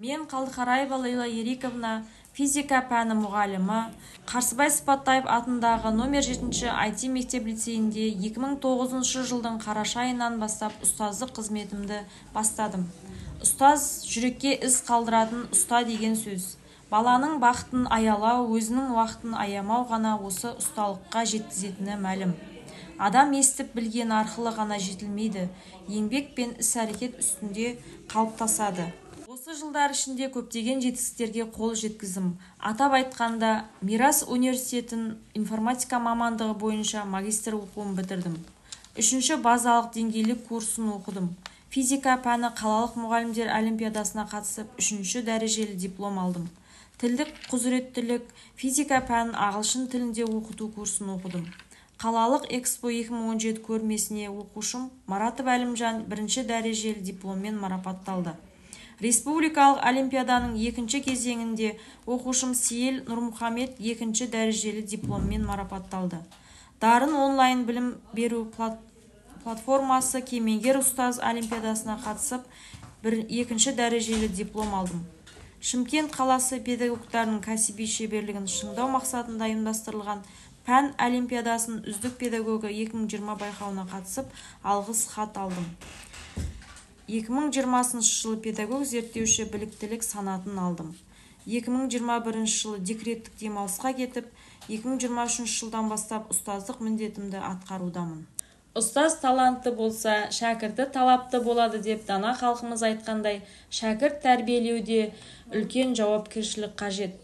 Мен Қалдықараева Лейла Ериковна, физика пәні мұғалімі, Қарсыбай Сыпатаев атындағы номер 7 IT мектеп-лицейінде 2009 жылдың қараша айынан бастап ұстаздық қызметімді бастадым. Ұстаз – жүрекке із қалдыратын ұста деген сөз. Баланың бақытын аялау, өзінің уақытын аямау ғана осы ұсталыққа жеткізетіні мәлім. Адам естіп білгені арқылы ғана жетілмейді, еңбек пен іс-әрекет үстінде қалыптасады. Осы жылдар ішінде көптеген жетістіктерге қол жеткіздім. Атап айтқанда, Мирас университетін информатика мамандығы бойынша магистр оқуын бітірдім. Үшінші базалық деңгейлік курсын оқыдым. Физика пәні қалалық мұғалімдер олимпиадасына қатысып, үшінші дәрежелі диплом алдым. Тілдік құзыреттілік физика пәнін ағылшын тілінде оқыту курсын оқыдым. Қалалық Экспо 2017 көрмесіне оқушым Маратов Әлімжан бірінші дәрежелі дипломмен марапатталды. Республикалық олимпиаданың екінші кезеңінде оқушым Сейіл Нұрмұхамед екінші дәрежелі дипломмен марапатталды. Дарын онлайн білім беру платформасы Кемеңгер ұстаз олимпиадасына қатысып, екінші дәрежелі диплом алдым. Шымкент қаласы педагогтарының кәсіби шеберлігін шыңдау мақсатында ұйымдастырылған пән олимпиадасының үздік педагогі 2020 байқауына қатысып, алғыс хат алдым. 2020 жылы педагог зерттеуші біліктілік санатын алдым. 2021 жылы декреттік демалысқа кетіп, 2023 жылдан бастап ұстаздық міндетімді атқарудамын. Ұстаз талантты болса, шәкірті талапты болады деп дана халқымыз айтқандай, шәкірт тәрбиелеуде үлкен жауапкершілік қажет.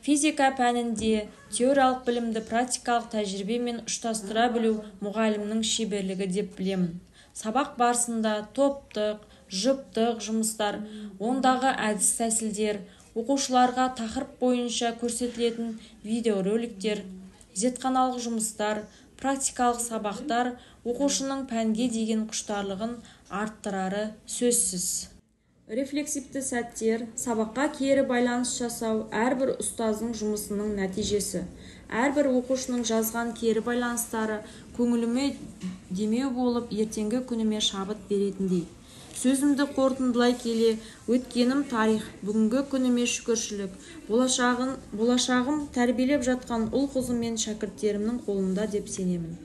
Физика пәнінде теориялық білімді практикалық тәжірибемен ұштастыра білу мұғалімнің шеберлігі деп білемін. Сабақ барысында топтық, жұптық жұмыстар, ондағы әдіс-тәсілдер, оқушыларға тақырып бойынша көрсетілетін видеороликтер, зертханалық жұмыстар, практикалық сабақтар оқушының пәнге деген құштарлығын арттырары сөзсіз. Рефлексивті сәттер, сабаққа кері байланыс жасау әрбір ұстаздың жұмысының нәтижесі. Әрбір оқушының жазған кері байланыстары көңіліме демеу болып, ертеңгі күніме шабыт беретіндей. Сөзімді қорытындылай келе, өткенім тарих, бүгінгі күніме шүкіршілік, болашағым тәрбиелеп жатқан ұл-қызым мен шәкірттерімнің қолында деп сенемін.